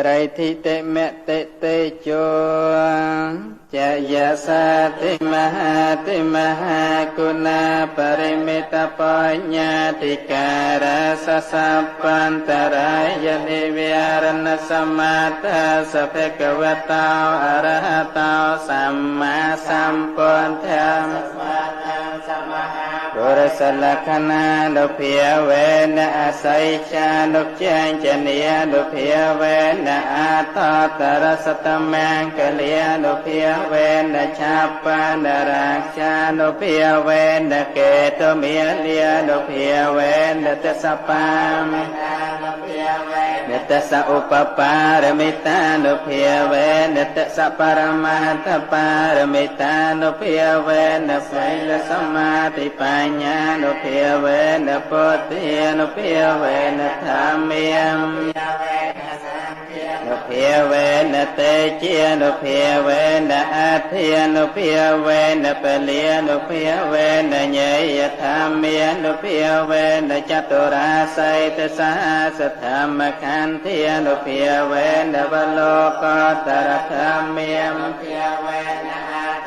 រិទ្ធិតិមតិតេជោចយសាតិមហាតិមហាគុណាបរិមិតបញ្ញាតិការសសពន្តរាយនិវិរណសមាតាសភគវតោអរហតោសម្មាសម្ពុទ្ធបុរសលក្ខណានុភាវេនអស័យចានុចេញចនីនុភាវេនអតតរសតមង្គលានុភាវេនឆាបានរាជានុភាវេនកេតុមេលានុភាវេនតសបានតសឧបបារមិតានុភាវេនតសបរមត្ថបារមិតានុភាវេនសីលសមាធិបញ្ញានុភាវេនពុទ្ធានុភាវេនធម្មានុភាវេនតេជានុភាវេនអធិនុភាវេនពលិនុភាវេនញយធម្មានុភាវេនចតុរាស័យទសហសធម្មខន្ធានុភាវេនវលោកតរធម្មាភាវេន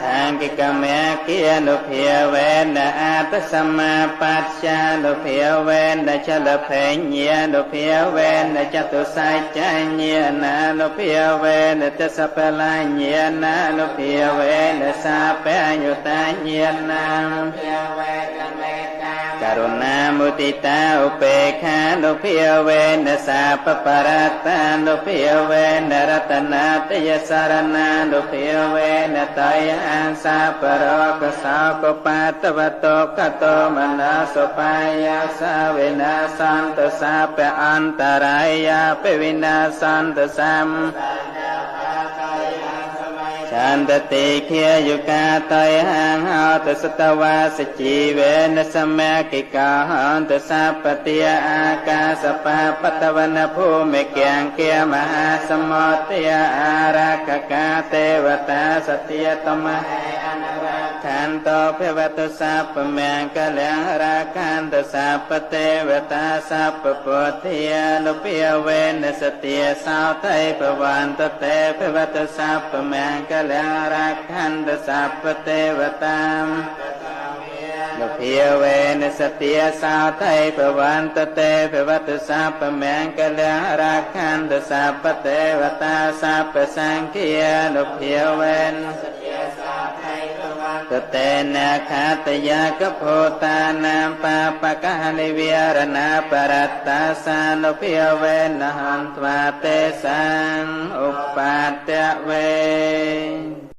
ខាងគិកមគានុភាវេនអតសមាបច្ចានុភាវេនចលភញ្ញានុភាវេនចតុសច្ចញ្ញានានុភាវេនទសបលាញ្ញានានុភាវេនសាបញ្ញុតាញ្ញានាភាវេនមេករុណាមុទិតាឧបេខានុភាវេនសាបបរតានុភាវេនរតនាតយសារណានុភាវេនតយអង្សាបរកសោកបាតវតោកតោមនាសុបាយសាវិនាសន្តសាពអន្តរាយាពវិនាសន្តសំឆន្ទតិខាយុកាតយហង្ហោតសតវាសជីវេនសមាគិកាហន្តសពតិអាកាសបាបតវនភូមិគាងគាមហាសមុទ្ធាអារក្ខកាទេវតាសតិយតមខន្តោភវតុសពមង្គលំរាខន្តសពទេវតាសពពុទ្ធានុភាវេនសតិសោតៃភវន្តតេភវតុសពមង្គលំរាខន្តសពទេវតានុភាវេនសតិសោតៃភវន្តតេភវតុសពមង្គលំរាខន្តសពទេវតាសពសង្ឃានុភាវេនតតេនខាតយាកភោតានាមបាបកហនិវិរណាបរត្តាសានុភាវេនហន្ត្វាទេសាងឧបាតវេ។